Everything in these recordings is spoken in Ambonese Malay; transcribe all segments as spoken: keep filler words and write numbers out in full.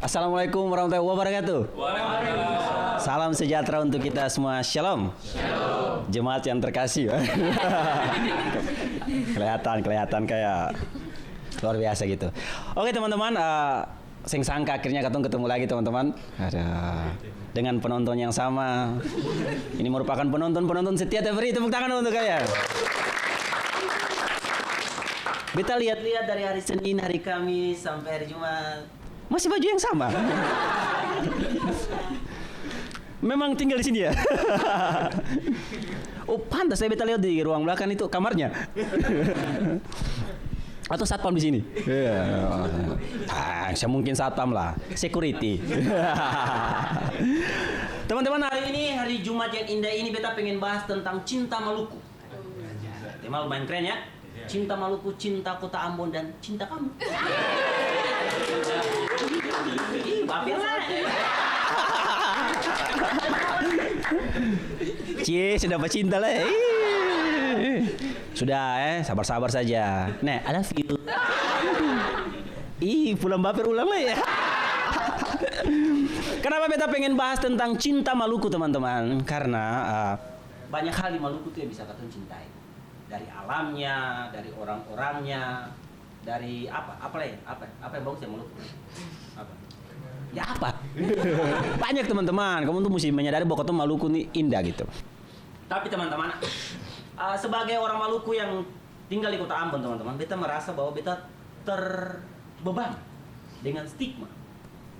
Assalamualaikum warahmatullahi wabarakatuh. Salam sejahtera untuk kita semua. Shalom. Jemaat yang terkasih. Kelihatan, kelihatan kayak luar biasa gitu. Oke, teman-teman, eh, seng sangka akhirnya katong ketemu lagi, teman-teman. Ada dengan penonton yang sama. Ini merupakan penonton-penonton setia T V R I. Tepuk tangan untuk kalian. Beta lihat-lihat dari hari Senin, hari Kamis, sampai hari Jumat, masih baju yang sama. Memang tinggal di sini ya? Oh, pantas saya beta lihat di ruang belakang itu kamarnya. Atau satpam di sini? Iya. Ah, saya mungkin satpam lah, security. Teman-teman, hari ini hari Jumat yang indah ini, beta pengen bahas tentang cinta Maluku. Tema lumayan keren ya. Cinta Maluku, cinta Kota Ambon, dan cinta kamu. Ih, bapir lah. Cie, sudah bacinta lah. Ih. Sudah, eh, sabar-sabar saja. Nah, I love you. Ih, pulang bapir ulang lagi. Kenapa beta pengen bahas tentang cinta Maluku, teman-teman? Karena, eh, banyak hal di Maluku tuh yang bisa katong cintai. Dari alamnya, dari orang-orangnya, dari apa? Apa lagi? Apa? Apa yang bagus yang Maluku? Apa? Ya apa? Banyak, teman-teman. Kamu tuh mesti menyadari bahwa katong Maluku nih indah gitu. Tapi, teman-teman, eh, sebagai orang Maluku yang tinggal di Kota Ambon, teman-teman, beta merasa bahwa beta terbeban dengan stigma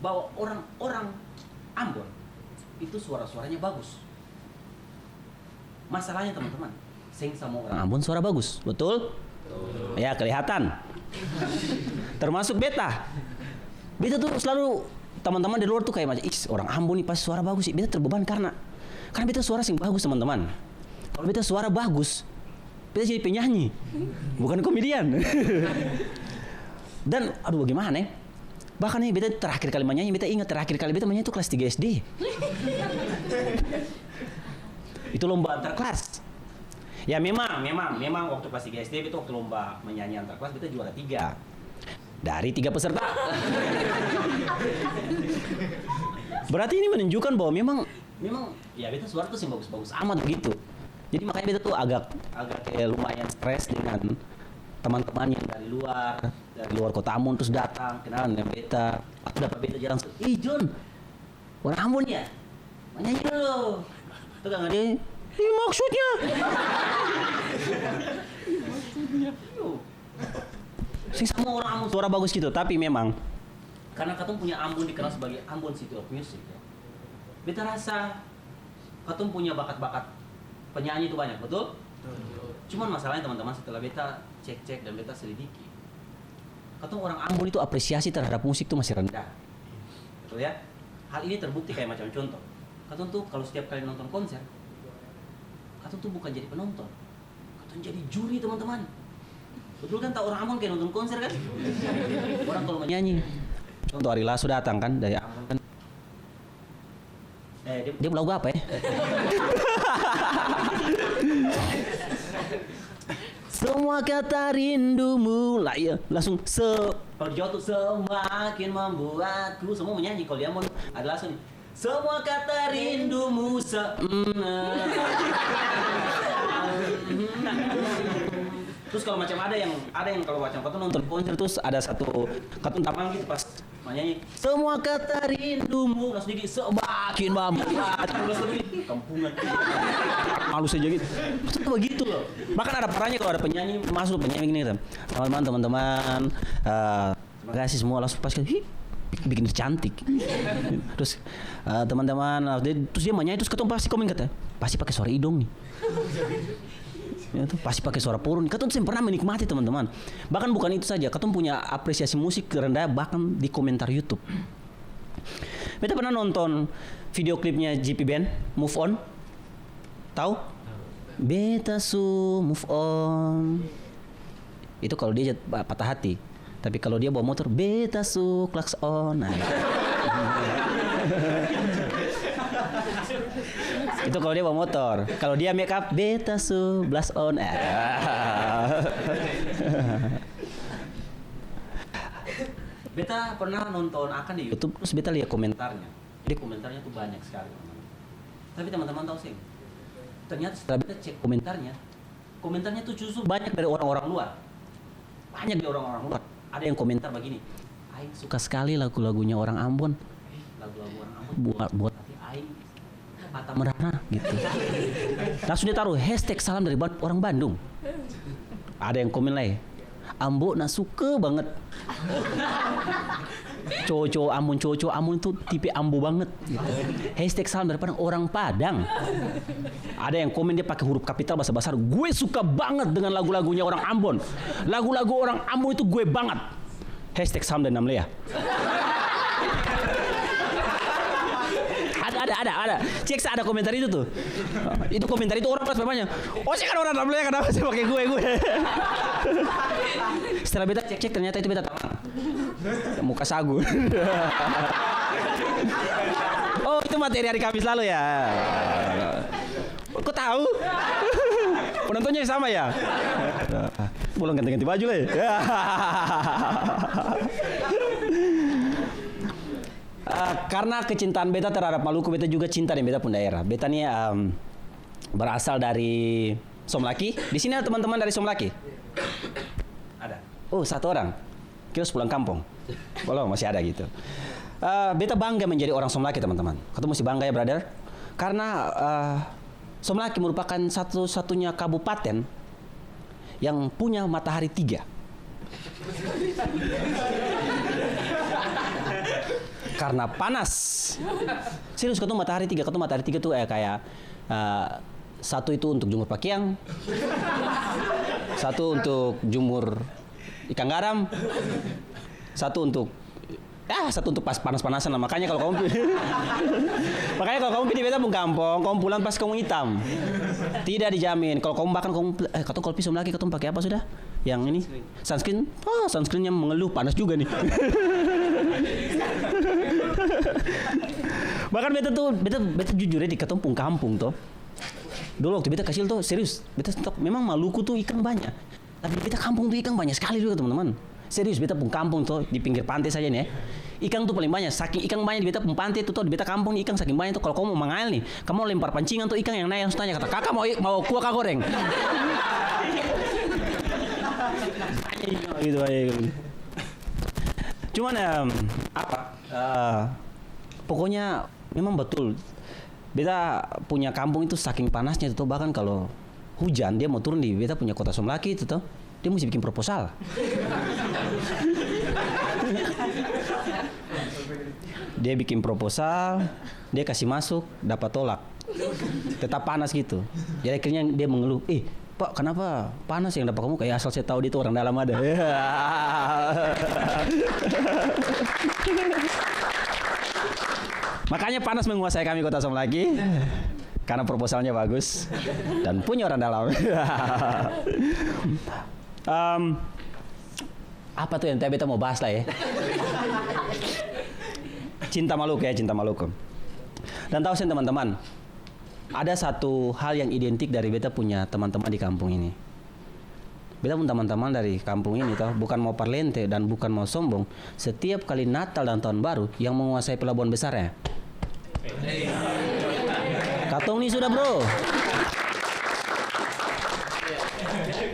bahwa orang-orang Ambon itu suara-suaranya bagus. Masalahnya, teman-teman, seng samua orang Ambon suara bagus, betul? Betul. Ya, kelihatan. Termasuk beta. Beta tuh selalu, teman-teman di luar tuh kayak macam, "Is, orang Ambon nih pasti suara bagus sih." Beta terbeban karena, karena beta suara seng bagus, teman-teman. Kalau beta suara bagus, beta jadi penyanyi, bukan komedian. Dan, aduh, bagaimana ya? Bahkan nih, beta terakhir kali manyanyi, beta ingat terakhir kali beta manyanyi itu kelas tiga S D. Itu lomba antar kelas. Ya, memang, memang, memang waktu kelas tiga S D, beta waktu lomba menyanyi antar kelas, beta juara tiga. Dari tiga peserta. Berarti ini menunjukkan bahwa memang, memang, ya, beta suara tuh seng bagus-bagus amat begitu. Jadi makanya beta tuh agak, agak kayak lumayan stres dengan teman-teman yang dari luar, dari luar kota Ambon terus datang, kenalan dengan beta. Aku dapat beta jalan, "Ih, John, orang Ambon ya? Manyanyi dulu." Itu kan dia, "Ih, maksudnya?" Seng samua orang Ambon suara bagus gitu, tapi memang karna katong punya Ambon dikenal sebagai Ambon City of Music, ya. Beta rasa katong punya bakat-bakat penyanyi itu banyak, betul? Betul. Cuman masalahnya, teman-teman, setelah beta cek-cek dan beta selidiki, katong orang Ambon itu apresiasi terhadap musik itu masih rendah. Betul, ya? Hal ini terbukti kayak macam contoh. Katong tuh kalau setiap kali nonton konser, katong tuh bukan jadi penonton. Katong jadi juri, teman-teman. Betul kan, tak orang Ambon kayak nonton konser kan? Orang kalau menyanyi, contoh Ari Lasso datang kan dari Ambon kan. Eh, dia, dia lagu apa ya? Semua kata rindumu lah, iya, langsung se-, kalau di Jawa tuh semakin membuatku, semua menyanyi. Kalau di Ambon ada langsung nih. Semua kata rindumu se-, mm, eh. Terus kalau macam ada yang, ada yang kalau macam katong nonton konser terus ada satu katong tamang gitu pas manyanyi, "Semua kata rindumu," langsung gigi, "Semakin membuat." Terus lagi, kampungan. Malu saja gitu. Maksudnya begitu loh. Bahkan ada parahnya kalau ada penyanyi masuk, penyanyi gini, "Teman-teman, teman-teman, eh, terima kasih semua," langsung pas, "Hi, bikin cantik." Terus, eh, teman-teman, dia, terus dia manyanyi, terus katong pasti komen kata, "Pasti pake suara idong nih." Ya tuh, pasti pake suara poro nih. Katong tuh seng pernah menikmati, teman-teman. Bahkan bukan itu saja, katong punya apresiasi musik rendah bahkan di komentar YouTube. Beta pernah nonton video klipnya J P Band, Move On. Tahu? Beta su move on. Itu kalau dia jat-, pa-, patah hati. Tapi kalau dia bawa motor, "Beta su klakson." Nah. Itu kalau dia bawa motor. Kalau dia make up, "Beta su blush on." Ah. Beta pernah nonton akang di YouTube, terus beta lia komentarnya. Jadi komentarnya tuh banyak sekali, teman-teman. Tapi teman-teman tahu seng? Ternyata setelah beta cek komentarnya, komentarnya tuh justru banyak dari orang-orang luar. Banyak dari orang-orang luar. Ada yang komentar begini, "Aing suka sekali lagu-lagunya orang Ambon." Eh, lagu-lagu orang Ambon buat, buat hati aing patah merana gitu. Langsung dia taruh hashtag salam dari Ban-, orang Bandung. Ada yang komen lagi, "Ambo na suka banget." Cowok-cowok Ambon, cowok-cowok Ambon itu tipe Ambo banget gitu. Hashtag salam dari Padang, orang Padang. Ada yang komen dia pakai huruf kapital basar-basar, "Gue suka banget dengan lagu-lagunya orang Ambon. Lagu-lagu orang Ambon itu gue banget." Hashtag salam dari Namlea. Ada, ada, ada, ada. Cek sa ada komentar itu tuh. Itu komentar itu orang pas bertanya, "Oh, saya kan orang Namlea, kenapa saya pakai gue, gue?" Setelah beta cek-cek, ternyata itu beta tamang. Muka sagu. Oh, itu materi hari Kamis lalu ya? Kok tahu? Penontonnya sama ya? Pulang ganti-ganti baju lai. Eh, karena kecintaan beta terhadap Maluku, beta juga cinta deng beta pung daerah. Beta ni, em, berasal dari Somlaki. Di sini ada teman-teman dari Somlaki? Ada. Oh, satu orang. Kira su pulang kampong. Belum, masih ada gitu. Eh, beta bangga menjadi orang Somlaki, teman-teman. Katong musti bangga ya, brother. Karena, eh, Somlaki merupakan satu-satunya kabupaten yang punya matahari tiga. Karena panas. Serius, katong matahari tiga, katong matahari tiga tuh, eh, kayak, eh, satu itu untuk jemur pakiang, satu untuk jemur ikang garam, satu untuk, ah, satu untuk pas panas-panasan lah. Makanya kalau kamu pi-, makanya kalau kamu pi di beta pung kampong, kamu pulang pas kamu itam. Tidak dijamin. Kalau kamu bahkan kamu, eh, katong kalau pi Somlaki, katong pake apa sudah? Yang ini? Sunscreen. Ah, sunscreen yang mengeluh, panas juga nih. Bahkan beta tuh, beta, beta jujur ya, di katong pung kampung tuh. Dulu waktu beta kacil tuh, serius, beta stok, memang Maluku tuh ikang banyak. Tapi di beta kampung tuh ikang banyak skali juga, teman-teman. Serius, beta pung kampung tuh, di pinggir pante saja nih, eh. Ikang tuh paling banyak, saking ikang banyak di beta pung pante tuh, tuh, di beta kampung nih, ikang saking banyak tuh, kalo kong mo mangael nih, kong mo lempar pancingan tuh, ikang yang nae langsung tanya kata, "Kaka mau i-, mau kua ka goreng?" Gitu aja gitu. Cuman, em, apa, eh, pokoknya memang betul, beta punya kampung itu saking panasnya itu to, bahkan kalo hujan, dia mo turun di beta punya kota Somlaki itu to, dia musti biking proposal. Dia biking proposal, dia kasi masuk, dapa tolak. Tetap panas gitu. Jadi akhirnya dia mengeluh, "Eh, Pak, kenapa panas yang dapa kamu?" Kayak asal saya tahu dia itu orang dalam ada. Makanya panas menguasai kami kota Somlaki. Karena proposalnya bagus dan punya orang dalam. Em, apa tuh yang tadi beta mau bahas lah ya? Cinta Maluku ya, cinta Maluku. Dan tahu sih teman-teman, ada satu hal yang identik dari beta punya teman-teman di kampung ini. Beta pung tamang-tamang dari kampung ini to, bukan mau parlente dan bukan mau sombong, setiap kali Natal dan Tahun Baru, yang menguasai pelabuhan besar ya. Katong ni sudah, bro.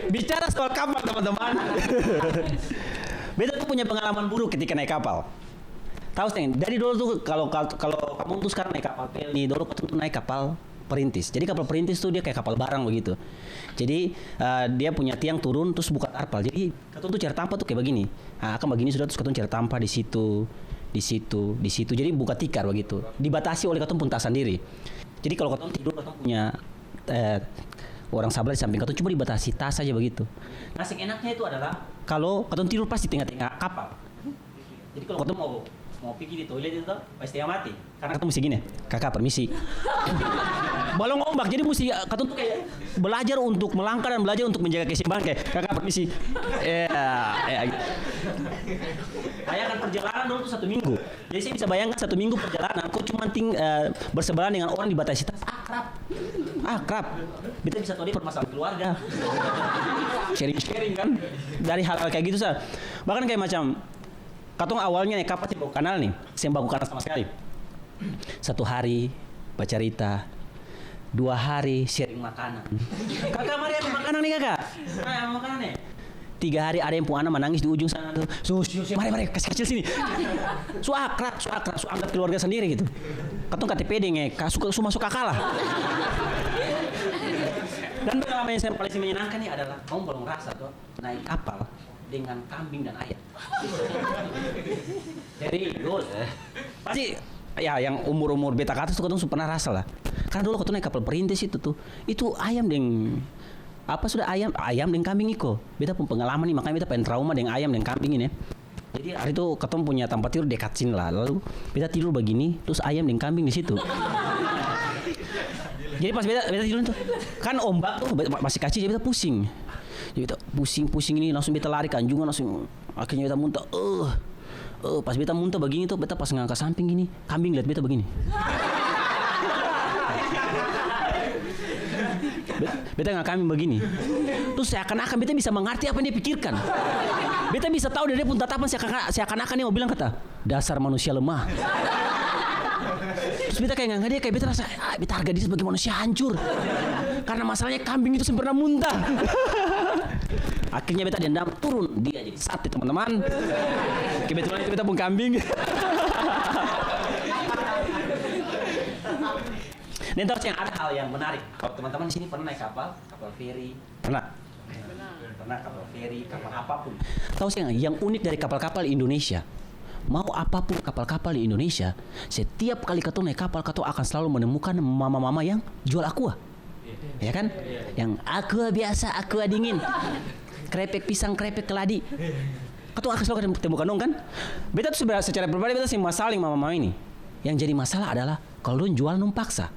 Bicara soal kapal, teman-teman. Beta tuh punya pengalaman buruk ketika naik kapal. Tahu seng, dari dulu tuh kalau, kalau, kalau kamu tuh sekarang naik kapal pel nih, dulu katong tuh naik kapal perintis. Jadi kapal perintis tuh dia kayak kapal barang begitu. Jadi, eh, dia punya tiang turun terus buka tarpal. Jadi katong tuh cari tampa tuh kayak begini. Ah, akang begini sudah, terus katong cari tampa di situ, di situ, di situ. Jadi buka tikar begitu. Dibatasi oleh katong pung tas sandiri. Jadi kalau katong tidur, katong punya, eh, orang sabelah di samping katong, cuma dibatasi tas saja begitu. Nah, seng enaknya itu adalah kalau katong tidur pas di tengah-tengah kapal. Jadi kalau katong mau, mau pigi di toilet itu to, pas setengah mati. Karena katong musti gini, "Kaka, permisi." Balong ombak, jadi musti, eh, katong tuh kayak belajar untuk melangkah dan belajar untuk menjaga keseimbangan, kayak, "Kaka, permisi." Iya, iya, gitu. Bayangkan perjalanan dulu tuh satu minggu. Jadi saya bisa bayangkan satu minggu perjalanan, kok cuma ting-, eh, bersebelahan dengan orang dibatasi tas, akrab. Akrab. Beta bisa tahu dia permasalahan keluarga. Sharing-sharing kan. Dari hal-hal kayak gitu sa. Bahkan kayak macam, Katong awalnya nae kapal seng baku kanal ni, seng baku kanal sama skali. Satu hari bacarita, dua hari sharing makanan. "Kaka, mari ambe makanan ni, Kaka. Mari ambe makanan ni." Tiga hari ada yang pung ana manangis di ujung sana tu. "Su, su, su, mari, mari, kasi kacil sini." Su akrab, su akrab, su anggap keluarga sandiri gitu. Katong K T P deng, eh, ka-, su, su maso kaka lah. Dan pengalaman yang saya paling menyenangkan ni adalah, kamu balong rasa to, nae kapal dengan kambing dan ayam. Serius. Pasti, ya, yang umur-umur beta ka atas tu katong su pernah rasa lah. Karna dolo katong nae kapal perintis itu tu, itu ayam deng, apa sudah, ayam, ayam deng kambing iko. Beta pung pengalaman ni, makanya beta paling trauma deng ayam deng kambing ini. Jadi hari itu katong punya tampa tidur dekat sini lah. Lalu beta tidur bagini, trus ayam deng kambing di situ. Jadi pas beta, beta tidur itu, kan ombak tu, be-, ma-, masih kacil, jadi beta pusing. Jadi beta pusing, pusing ini, langsung beta lari ka anjungan, langsung akhirnya beta muntah. Eh, eh, pas beta muntah bagini tu, beta pas nganga ka samping gini, kambing liat beta bagini. Bet-, beta nganga kambing bagini. Trus seakan-akan beta bisa mangarti apa yang dia pikirkan. Beta bisa tau dari dia pung tatapan seakan-, seakan-akan dia mo bilang kata, "Dasar manusia lemah." Trus beta kaya nganga dia, kaya beta rasa, "Ah, beta harga diri sebagai manusia hancur." Karna masalahnya kambing itu seng pernah muntah. Akhirnya beta dendam, turun dia jadi sate, teman-teman. Kebetulan itu beta pung kambing. Deng tau seng, ada hal yang menarik. Kalo teman-teman di sini pernah naik kapal, kapal feri? Pernah? Pernah kapal feri, kapal apapun. Tau seng, yang unik dari kapal-kapal Indonesia, mau apapun kapal-kapal di Indonesia, setiap kali katong naik kapal, katong akan selalu menemukan mama-mama yang jual aqua. Ya kan? Yang aqua biasa, aqua dingin. Krepek pisang, krepek keladi. Katong akan selalu temukan dong kan? Beta tuh sebenarnya secara pribadi beta seng masalah deng mama-mama ini. Yang jadi masalah adalah kalo dong jual dong paksa.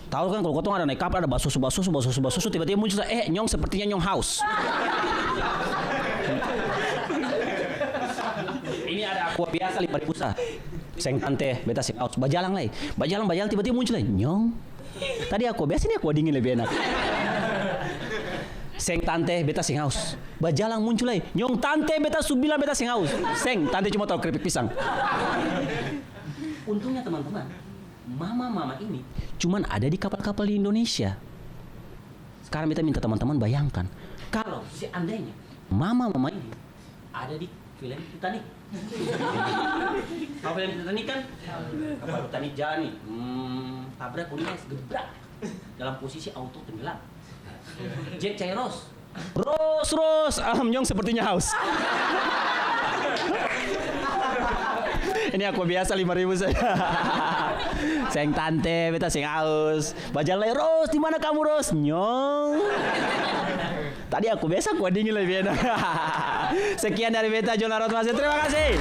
Tahu kan kalo katong ada naik kapal, ada basoso, basoso, basoso, basoso, tiba-tiba muncul, "Eh, nyong sepertinya nyong haus." Ini ada aqua biasa lima ribu sa. "Seng tante, beta seng haus." Bajalang lai. Bajalang, bajalang, tiba-tiba muncul lai, "Nyong, tadi aqua biasa, ini aqua dingin lebih enak." "Seng tante, beta seng haus." Bajalang muncul lai, "Nyong tante, beta su bilang beta seng haus." "Seng, tante cuma tau keripik pisang." Untungnya teman-teman, mama-mama ini cuman ada di kapal-kapal di Indonesia. Sekarang beta minta teman-teman bayangkan, kalau seandainya mama-mama ini ada di film Titanic. Tau film Titanic kan? Kapal Titanic jalan nih, hmm, tabrak gunung es, gebrak. Dalam posisi auto tenggelam. Jack cari Rose. "Rose, Rose, ahem, nyong sepertinya haus." Ini aqua biasa lima ribu saja. "Seng tante, beta seng haus." Bajalang lai, "Rose, di mana kamu, Rose?" "Nyong." "Tadi aqua biasa, aqua dingin lebih enak." Sekian dari beta, John Larot Masih. Terima kasih.